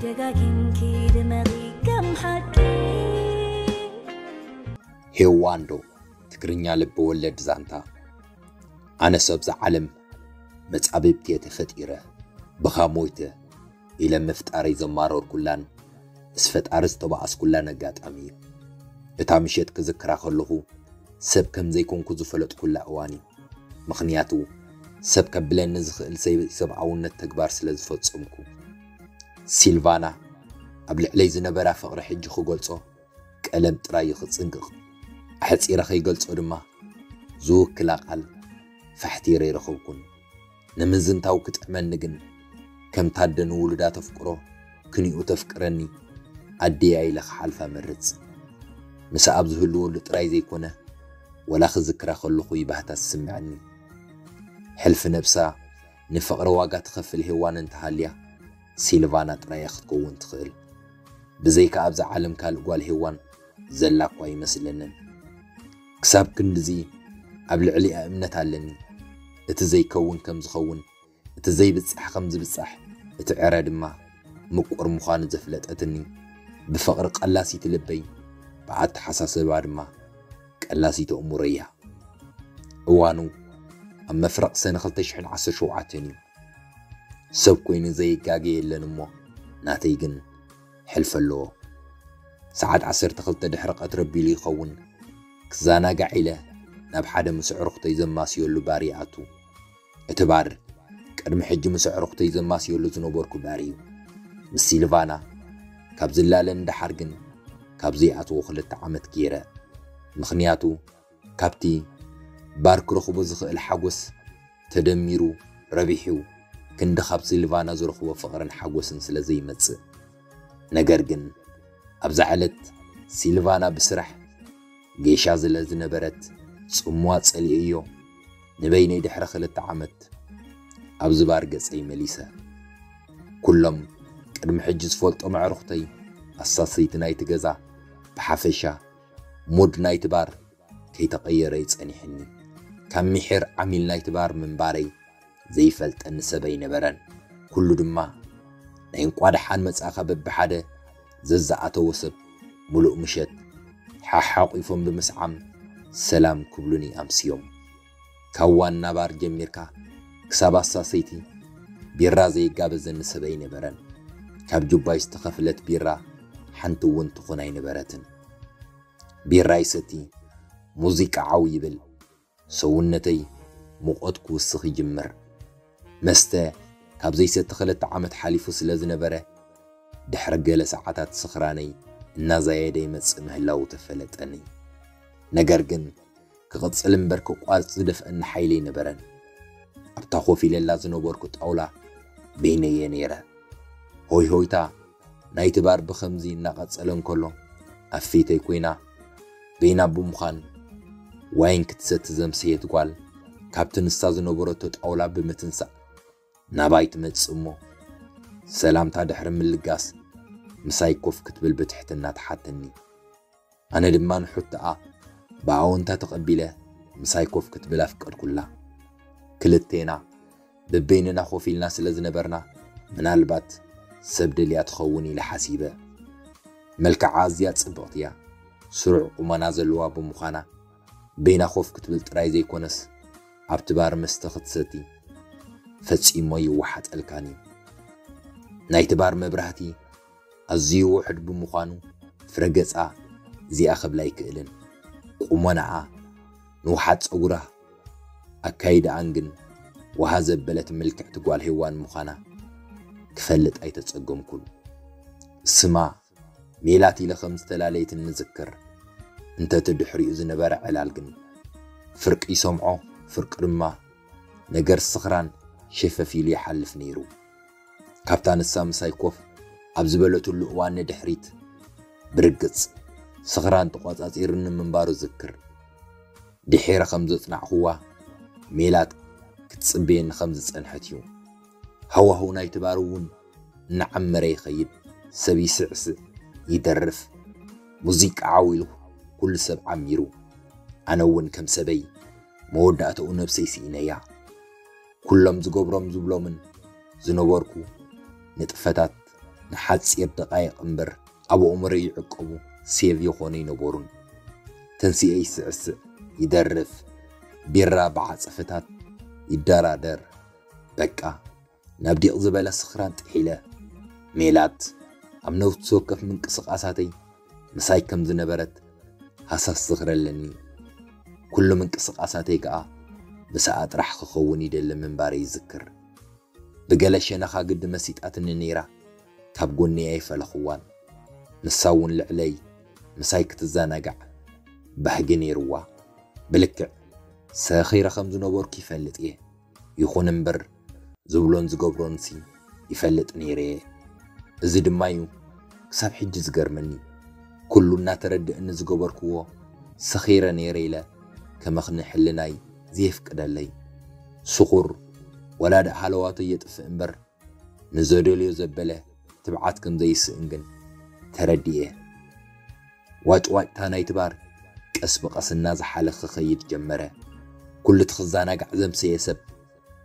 ደጋጊምኪ ድመቒ ከም ሓቂ። ሄዋንዶ ትግርኛ ልብ ወለድ ዛንታ። ኣነ ሰብዛ ዓለም መጻብብቲ እየ ተፈጢረ፣ ብኻ ሞይተ ኢለ ምፍጣረይ ዘማረርኩላን ምስ ፈጣሪ ዝተባኣስኩላን ኣጋጣሚ እዩ። እታ ምሸት ክዝክራ ከለኹ ሰብ ከም ዘይኮንኩ ዝፈለጥኩላ እዋን እዩ። ምኽንያቱ ሰብ ከብለኒ ዝኽእል ዘይሰብኣውነት ተግባር ስለ ዝፈጸምኩ። ሲልቫና ኣብ ልዕለይ ዝነበራ ፍቕሪ ሕጂ ክገልጾ ቀለም ጥራይ እዩ ክጽንቅቕ። ኣሕጺረ ከይገልጾ ድማ ዝውክላ ቃል ፋሕቲረ ይረኸብኩን። ንምዝንታው ክጥዕመኒ ግን ከም ታደ ንውሉዳ ተፍቅሮ ክንኡ ተፍቅረኒ ኣደያ ኢለ ክሓልፋ መርጽ። ምስ ኣብ ዝህልወሉ ጥራይ ዘይኮነ ወላ ክዝክራ ከለኹ ይባህታ ዝስምዐኒ። ሕልፊ ነብሳ ንፍቕሪ ዋጋ ትኸፍል ሄዋን እንተሃልያ ሲልቫና ጥራይ እያ ክትከውን ትኽእል። ብዘይካ ኣብዛ ዓለም ካልእ ጓል ሄዋን ዘላ እኳ ኣይመስለንን። ክሳብ ክንድዚ ኣብ ልዕሊኣ እምነት ኣለኒ። እቲ ዘይከውን ከም ዝኸውን፣ እቲ ዘይብጻሕ ከም ዝብጻሕ፣ እቲ ዕረ ድማ ምቁር ምዃኑ ዘፍለጠትኒ ብፍቕሪ ቀላሲቲ ልበይ፣ ብኣተሓሳስባ ድማ ቀላሲቲ እምሮይ እያ። እዋኑ ኣብ መፍረቕ ሰነ ክልተ ሽሕን ዓሰርተ ሸውዓተን እዩ። ሰብ ኮይኑ ዘይጋገ የለን እሞ ናተይ ግን ሕልፊ ኣለዎ። ሰዓት ዓሰርተ ክልተ ድሕሪ ቀትሪ ኣቢሉ ይኸውን ክዘናጋዕ ኢለ ናብ ሓደ ምስ ኣዕሩኽተይ ዘማስየሉ ባር ይኣቱ። እቲ ባር ቅድሚ ሕጂ ምስ ኣዕሩኽተይ ዘማስየሉ ዝነበርኩ ባር እዩ። ምስ ሲልቫና ካብ ዝላለኒ ደሓር ግን ካብ ዘይኣትዎ ክልተ ዓመት ገይረ። ምኽንያቱ ካብቲ ባር ክረኽቦ ዝኽእል ሓጎስ ተደሚሩ ረቢሑ ክንዲ ካብ ሲልቫና ዝረኽቦ ፍቕርን ሓጎስን ስለ ዘይመጽእ። ነገር ግን ኣብዛ ዕለት ሲልቫና ብስራሕ ጌሻ ስለ ዝነበረት ጽምዋ ጸሊኤዮ ንበይነይ ድሕሪ ክልተ ዓመት ኣብዚ ባር ገጸይ መሊሰ። ኩሎም ቅድሚ ሕጂ ዝፈልጦም ኣዕሩኽተይ ኣሳሰይቲ ናይቲ ገዛ ብሓፈሻ ሙድ ናይቲ ባር ከይተቐየረ እዩ ጸኒሕኒ። ካብ ሚሒር ዓሚል ናይቲ ባር ምንባረይ ዘይፈልጠኒ ሰብ ኣይነበረን። ኩሉ ድማ ናይ እንቋ ደሓን መጻእካ በብሓደ ዘዝኣተዎ ሰብ ምሉእ ምሸት ሓሓቑፎም ብምስዓም ሰላም ክብሉኒ ኣምስዮም። ካብ ዋና ባር ጀሚርካ ክሳብ ኣሳሰይቲ ቢራ ዘይጋበዘኒ ሰብ ኣይነበረን። ካብ ጁባይ ዝተኸፍለት ቢራ ሓንቲ እውን ትኹን ኣይነበረትን። ቢራ ይሰቲ፣ ሙዚቃ ዓው ይብል፣ ሰውነተይ ሙቐት ክውስኽ ይጅምር። መስተ ካብ ዘይሰቲ ክልተ ዓመት ሓሊፉ ስለ ዝነበረ ድሕሪ ገለ ሰዓታት ስኽራነይ እናዛየደ ይመጽእ ምህላዉ ተፈለጠኒ። ነገር ግን ክቕጽል እምበር ክቋርጽ ዝደፍአኒ ሓይሊ ኣይነበረን። ኣብታ ኮፍ ኢለላ ዝነበርኩ ጣውላ በይነየ ነይረ። ሆይ ሆይታ ናይቲ ባር ብኸምዚ እናቐጸለ እንከሎ ኣብ ፊተይ ኮይና በይና ብምዃን ዋይን ክትሰቲ ዘምሰየት ጓል ካብቲ ንሳ ዝነበረቶ ጣውላ ብምትንሳእ ናባይ ትመጽእ እሞ ሰላምታ ድሕሪ ምልጋስ ምሳይ ኮፍ ክትብል ብትሕትና ትሓተኒ። ኣነ ድማ ንሕቶኣ ብኣወንታ ተቐቢለ ምሳይ ኮፍ ክትብል ኣፍቀድኩላ። ክልቴና በበይንና ኮፍ ኢልና ስለ ዝነበርና ምናልባት ሰብ ደልያ ትኸውን ኢለ ሓሲበ። መልክዓ ኣዝያ ጽብቕቲ እያ። ስሩዕ ቁመና ዘለዋ ብምዃና በይና ኮፍ ክትብል ጥራይ ዘይኮነስ ኣብቲ ባር መስተ ክትሰቲ ፈጺሞ ይወሓጠልካን እዩ። ናይቲ ባር መብራህቲ ኣዝዩ ውሑድ ብምዃኑ ፍረ ገጻ እዚኣ ክብላ ኣይክእልን። ቁመናኣ፣ ንውሓት ጸጉራ፣ ኣካይዳኣን ግን ወሃ ዘበለት ምልክዕቲ ጓል ሄዋን ምዃና ክፈልጥ ኣይተጸገምኩን። ስማ ሜላት ኢለ ከም ዝተፈላለየትን ንዝክር። እንተቲ ድሕሪኡ ዝነበረ ዕላል ግን ፍርቂ ይሰምዖ፣ ፍርቂ ድማ ነገር ስኽራን ሸፈፍ ኢሉ ይሓልፍ ነይሩ። ካብታ ንሳ ምሳይ ኮፍ ኣብ ዝበለትሉ እዋን ንድሕሪት ብርግጽ ስኽራን ተቖጻጺሩኒ ምንባሩ ዝክር። ድሒረ ከም ዘጽናዕኹዋ ሜላት ክትጽበየኒ ከም ዝጸንሐት እዩ። ሃዋህው ናይቲ ባር እውን እናዓመረ ይኸይድ። ሰብ ይስዕስዕ፣ ይደርፍ፣ ሙዚቃ ዓው ኢሉ ኩሉ ሰብ ዓሚሩ። ኣነ እውን ከም ሰበይ መወዳእታኡ ነብሰይ ስኢነያ። ኩሎም ዝገብሮም ዝብሎምን ዝነበርኩ ንጥፈታት ንሓጺር ደቓይቕ እምበር ኣብ ኣእምሮይ ይዕቀቡ፣ ሴቭ ይኾኑ ኣይነበሩን። ተንሲኤ ይስዕስዕ፣ ይደርፍ፣ ቢራ ብዓጸፈታት ይደራደር። በቃ ናብ ዲቕ ዝበለ ስኽራን ጥሒለ። ሜላት ኣብ ነፍሲ ወከፍ ምንቅስቓሳተይ ምሳይ ከም ዝነበረት ሃሳስ ዝኽሪ ኣለኒ። ኩሉ ምንቅስቓሳተይ ከኣ ምስኣ ጥራሕ ክኸውን ይደሊ ምንባረይ ይዝክር። ብገለ ሸነኻ ግዲ መሲጣትኒ ነይራ። ካብ ጎኒ ኣይፈለኽዋን። ንሳ እውን ልዕለይ ምሳይ ክትዘናጋዕ ባህጊ ነይርዋ። ብልክዕ ሰኺረ ከም ዝነበርኩ ይፈልጥ እየ። ይኹን እምበር ዝብሎን ዝገብሮንሲ ይፈልጥ ነይረ እየ። እዚ ድማ እዩ ክሳብ ሕጂ ዝገርመኒ። ኩሉ እናተረድእኒ ዝገበርክዎ ሰኺረ ነይረ ኢለ ከመኽኒ ሕልናይ ዘየፍቅደለይ። ስኹር ወላ ደኣ ሃለዋቱ የጥፍእ እምበር ንዘደልዮ ዘበለ ትብዓት ከም ዘይስእን ግን ተረዲኤ። ዋጭዋጭታ ናይቲ ባር ቀስ ብቐስ እናዝሓለ ክኸይድ ጀመረ። ኩሉ እቲ ክዘናጋዕ ዘምሰየ ሰብ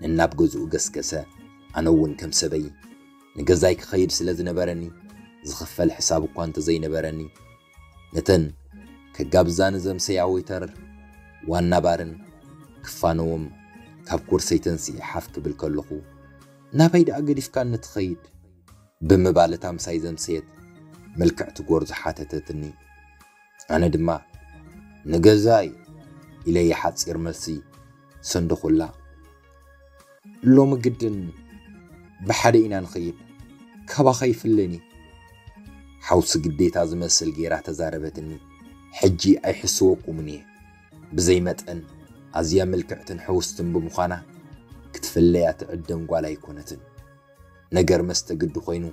ነናብ ገዝኡ ገስገሰ። ኣነ እውን ከም ሰበይ ንገዛይ ክኸይድ ስለ ዝነበረኒ ዝኽፈል ሕሳብ እኳ እንተዘይነበረኒ ነተን ከጋብዛኒ ዘምሰያ ዌተር ዋና ባርን ክፋነዎም ካብ ኩርሰይ ተንሲኤ ሓፍ ክብል ከለኹ ናበይ ደኣ ገዲፍካኒ ትኸይድ? ብምባል እታ ምሳይ ዘምሰየት ምልክዕቲ ጎርዞ ሓተተትኒ። ኣነ ድማ ንገዛይ ኢለየ ሓጺር መልሲ ሰንደኹላ። ሎሚ ግድን ብሓደ ኢና ንኸይድ፣ ካባኻ ይፍለኒ። ሓውሲ ግዴታ ዝመስል ጌራ ተዛረበትኒ። ሕጂ ኣይሕስወኩምን እየ። ብዘይ መጠን ኣዝያ ምልክዕትን ሕውስትን ብምዃና ክትፍለያ ትዕደም ጓል ኣይኮነትን። ነገር መስተ ግዲ ኮይኑ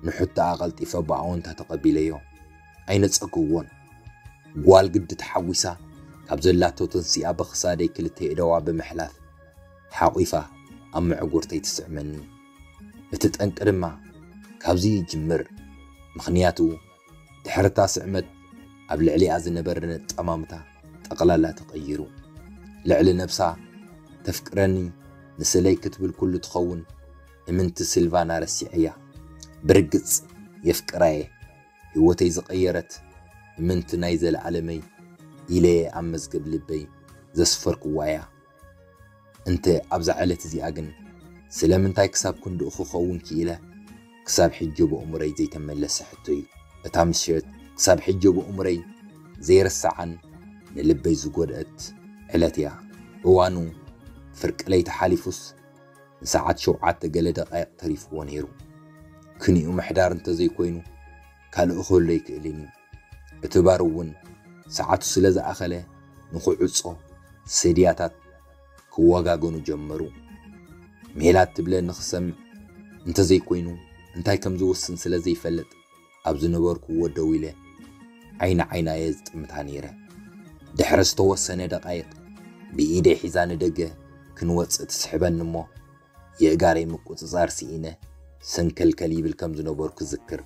ንሕቶኣ ቀልጢፈ ብኣወንታ ተቐቢለዮ። ኣይነጸግዎን። ጓል ግዲ ተሓጒሳ ካብ ዘላቶ ተንሲኣ ብኽሳደይ ክልተ የእዳዋ ብምሕላፍ ሓቒፋ ኣብ መዕጉርተይ ትስዕመኒ። እቲ ጠንቂ ድማ ካብዚ ይጅምር። ምኽንያቱ ድሕሪ እታ ስዕመት ኣብ ልዕሊኣ ዝነበረ ነጠማምታ ጠቕላላ ተቐይሩ። ልዕሊ ነብሳ ተፍቅረኒ ንስለይ ክትብል ኩሉ ትኸውን እምንቲ ሲልቫና ረሲዐያ። ብርግጽ የፍቅራየ። ህይወተይ ዝቐየረት እምንቲ ናይ ዘለኣለመይ ኢለየ ኣብ መዝገብ ልበይ ዘስፈርክዋ እያ። እንተ ኣብዛ ዕለት እዚኣ ግን ስለምንታይ ክሳብ ክንድኡ ክኸውን ክኢለ ክሳብ ሕጂ ብእምሮይ ዘይተመለሰ ሕቶ እዩ። እታ ምሸት ክሳብ ሕጂ ብእምሮይ ዘይርሳዓን ንልበይ ዝጎድአት ዕለት እያ። እዋኑ ፍርቂ ለይቲ ሓሊፉስ ንሰዓት ሸውዓተ ገለ ደቃይቕ ተሪፍዎ ነይሩ። ክንዩ ምሕዳር እንተዘይኮይኑ ካልእ ክህሉ ኣይክእልን እዩ። እቲ ባር እውን ሰዓቱ ስለ ዝኣኸለ ንኽዕጾ ሰድያታት ክወጋገኑ ጀመሩ። ሜላት ትብለኒ ክሰምዕ እንተዘይኮይኑ እንታይ ከም ዝውስን ስለ ዘይፈልጥ ኣብ ዝነበርኩዎ ደው ኢለ ዓይኒ ዓይና እየ ዝጥምታ ነይረ። ድሕሪ ዝተወሰነ ደቃይቕ ብኢደይ ሒዛ ንደገ ክንወጽእ ትስሕበኒ እሞ የእጋረይ ምቁጽጻር ስኢነ ሰንከልከል ይብል ከም ዝነበርኩ ዝክር።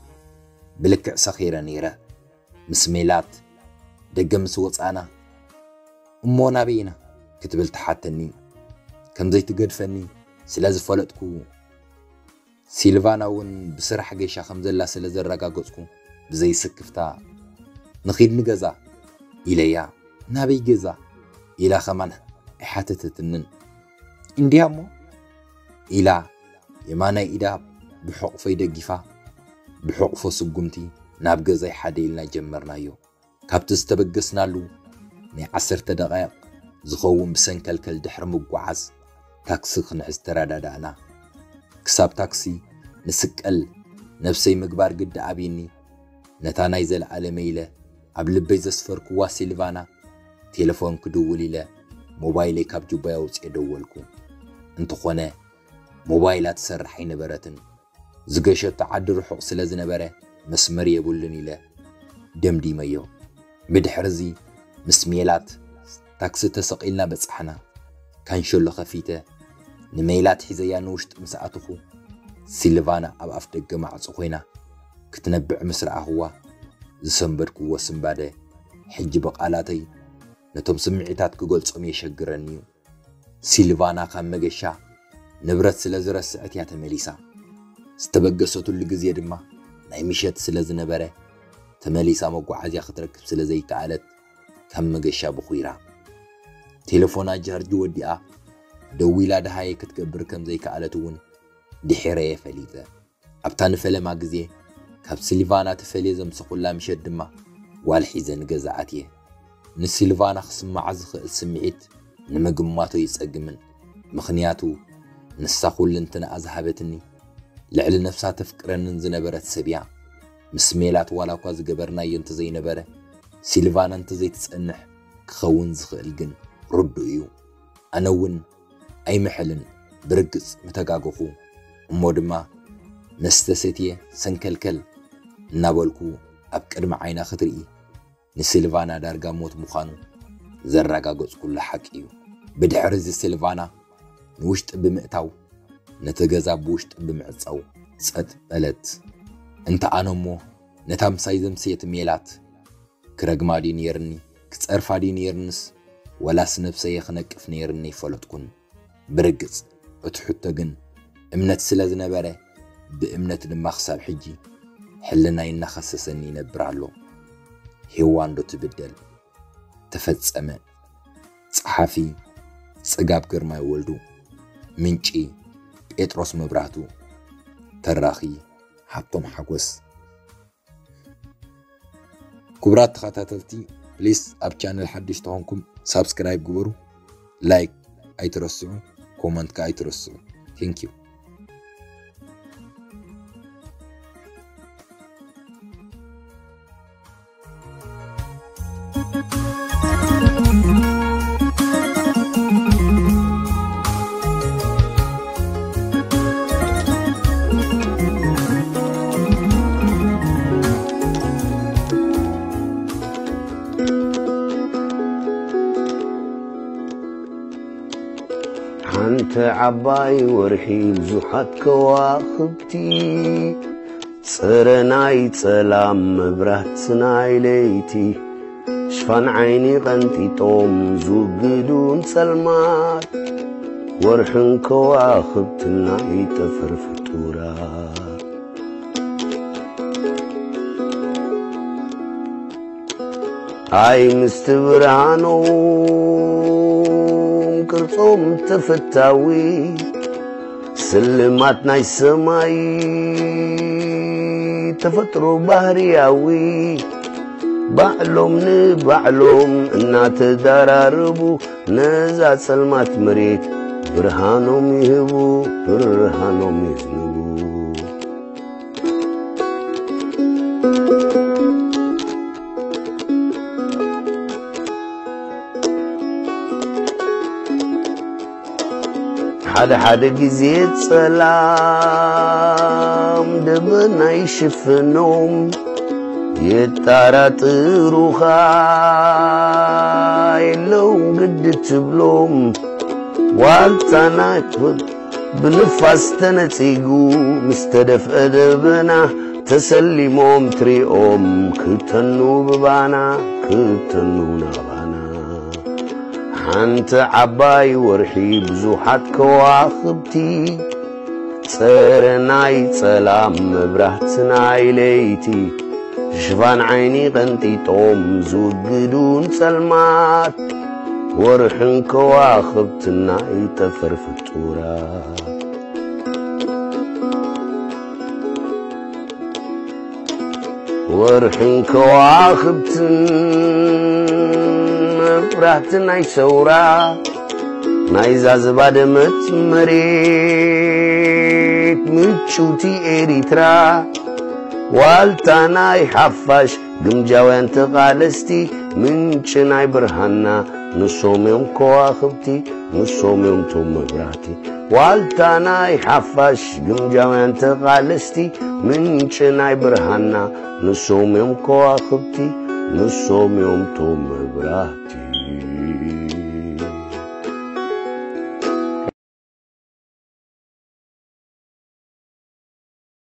ብልክዕ ሰኺረ ነይረ። ምስ ሜላት ደገ ምስ ወጻና እሞ ናበይ ኢና ክትብል ትሓተኒ። ከም ዘይትገድፈኒ ስለ ዝፈለጥኩ ሲልቫና እውን ብስራሕ ገይሻ ከም ዘላ ስለ ዘረጋገጽኩ ብዘይስክፍታ ንኺድ ንገዛ ኢለያ። ናበይ ገዛ ኢላ ከማን ኣይሓተተትንን። እንዲያ እሞ ኢላ የማናይ ኢዳ ብሕቑፈይ ደጊፋ ብሕቑፎ ስጉምቲ ናብ ገዛይ ሓደ ኢልና ጀመርናዮ። ካብቲ ዝተበገስናሉ ናይ ዓሰርተ ደቓይቕ ዝኸውን ብሰንከልከል ድሕሪ ምጓዓዝ ታክሲ ክንሕዝ ተረዳዳእና። ክሳብ ታክሲ ንስቀል ነብሰይ ምግባር ግዲ ኣብይኒ። ነታ ናይ ዘለኣለመ ኢለ ኣብ ልበይ ዘስፈርክዋ ሲልቫና ቴሌፎን ክድውል ኢለ ሞባይለይ ካብ ጁባይ ኣውፅኤ ደወልኩ። እንተኾነ ሞባይላ ትሰርሕ ኣይነበረትን። ዝገሸቶ ዓዲ ርሑቕ ስለ ዝነበረ መስመር የብሉን ኢለ ደምዲመዮ። ብድሕርዚ ምስ ሜላት ታክሲ ተሰቒልና በጻሕና። ካንሸሎ ከፊተ ንሜላት ሒዘያ ንውሽጢ ምስ ኣተኹ ሲልቫና ኣብ ኣፍ ደገ ማዕጾ ኮይና ክትነብዕ ምስ ረኣኽዋ ዝሰንበድክዎ ስንባደ ሕጂ ብቓላተይ ነቶም ስምዒታት ክገልጾም የሸግረኒ እዩ። ሲልቫና ካብ መገሻ ንብረት ስለ ዝረስዐት እያ ተመሊሳ። ዝተበገሰትሉ ግዜ ድማ ናይ ምሸት ስለ ዝነበረ፣ ተመሊሳ መጓዓዝያ ክትረክብ ስለ ዘይከኣለት፣ ካብ መገሻ ብኹይራ ቴሌፎና ቻርጅ ወዲኣ ደዊላ ደሃየ ክትገብር ከም ዘይከኣለት እውን ድሒረየ ፈሊጠ። ኣብታ ንፈለማ ግዜ ካብ ሲልቫና ተፈልየ ዘምሰኹላ ምሸት ድማ ጓል ሒዘ ንገዛ ኣትየ። ንሲልቫና ክስምዓ ዝኽእል ስምዒት ንምግማቶ ይጸግምን፣ ምኽንያቱ ንሳ ኩልንትንኣ ዝሃበትኒ፣ ልዕሊ ነፍሳ ተፍቅረንን ዝነበረት ሰብ እያ። ምስ ሜላት ዋላ እኳ ዝገበርናዮ እንተዘይነበረ፣ ሲልቫና እንተዘይትጸንሕ ክኸውን ዝኽእል ግን ርዱእ እዩ። ኣነ እውን ኣይምሕልን ብርግጽ ምተጋገኹ። እሞ ድማ መስተ ሰትየ ሰንከልከል እናበልኩ ኣብ ቅድሚ ዓይና ክትርኢ ንሲልቫና ዳርጋ ሞት ምዃኑ ዘረጋገጽኩላ ሓቂ እዩ። ብድሕሪ እዚ ሲልቫና ንውሽጢ ብምእታው፣ ነቲ ገዛ ብውሽጢ ብምዕጻው ጸጥ በለት። እንተ ኣነ እሞ ነታ ምሳይ ዘምሰየት ሜላት ክረግማ ድዩ ነይርኒ፣ ክጸርፋ ድዩ ነይርንስ፣ ወላስ ነብሰየ ክነቅፍ ነይርኒ ኣይፈለጥኩን። ብርግጽ እቲ ሕቶ ግን እምነት ስለ ዝነበረ፣ ብእምነት ድማ ክሳብ ሕጂ ሕልናይ እናኸሰሰኒ ይነብር ኣሎ። ሄዋን ዶ ትብደል? ተፈጸመ። ጸሓፊ ጽጋብ ግርማይ ወልዱ። ምንጪ ጴጥሮስ መብራህቱ። ተራኺ ሃብቶም ሓጎስ። ክቡራት ተኸታተልቲ፣ ፕሊስ ኣብ ቻነል ሓድሽ ተኾንኩም ሳብስክራይብ ግበሩ፣ ላይክ ኣይትረስዑ፣ ኮመንት ከኣ ኣይትረስዑ። ቴንክ ዩ። ሓንቲ ዓባይ ወርሒ ብዙሓት ከዋኽብቲ፣ ጽረ ናይ ጸላም መብራት ናይ ለይቲ፣ ሽፋን ዓይኒ ቀንጢጦም ዝውግዱን ጸልማት፣ ወርሕን ከዋኽብትን ናይ ጠፈር ፍጡራት። ኣይ ምስቲ ብርሃኖም ቅርጾም ተፈታዊ፣ ስልማት ናይ ሰማይ ተፈጥሮ ባህርያዊ፣ ባዕሎም ንባዕሎም እናተዳራረቡ፣ ነዛ ጸልማት መሬት ብርሃኖም ይህቡ፣ ብርሃኖም ይህቡ። ሓደ ሓደ ግዜ ጸላም ደበና ይሽፍኖም፣ የጣራጥሩኻ የለውም ግዲ ትብሎም። ዋልታ ናይ ብንፋስ ተነጺጉ ምስ ተደፍአ ደበና፣ ተሰሊሞም ትሪኦም ክተኑ ብባና፣ ክተኑ ናባና። ሓንቲ ዓባይ ወርሒ ብዙሓት ከዋኽብቲ፣ ጸረ ናይ ጸላም መብራህቲ ናይ ለይቲ፣ ሽፋን ዓይኒ ቀንጢጦም ዝውግዱን ጸልማት፣ ወርሕን ከዋኽብትን ናይ ጠፈር ፍጡራት። ወርሕን ከዋኽብትን መብራህቲ ናይ ሰውራ፣ ናይዛ ዝባደመት መሬት ምጭውቲ ኤሪትራ፣ ዋልታ ናይ ሓፋሽ ግምጃውያን ተቓለስቲ፣ ምንጪ ናይ ብርሃንና ንሶም እዮም ከዋኽብቲ፣ ንሶም እዮም ቶም መብራህቲ። ዋልታ ናይ ሓፋሽ ግምጃውያን ተቓለስቲ፣ ምንጪ ናይ ብርሃንና ንሶም እዮም ከዋኽብቲ፣ ንሶም እዮም ቶም መብራህቲ።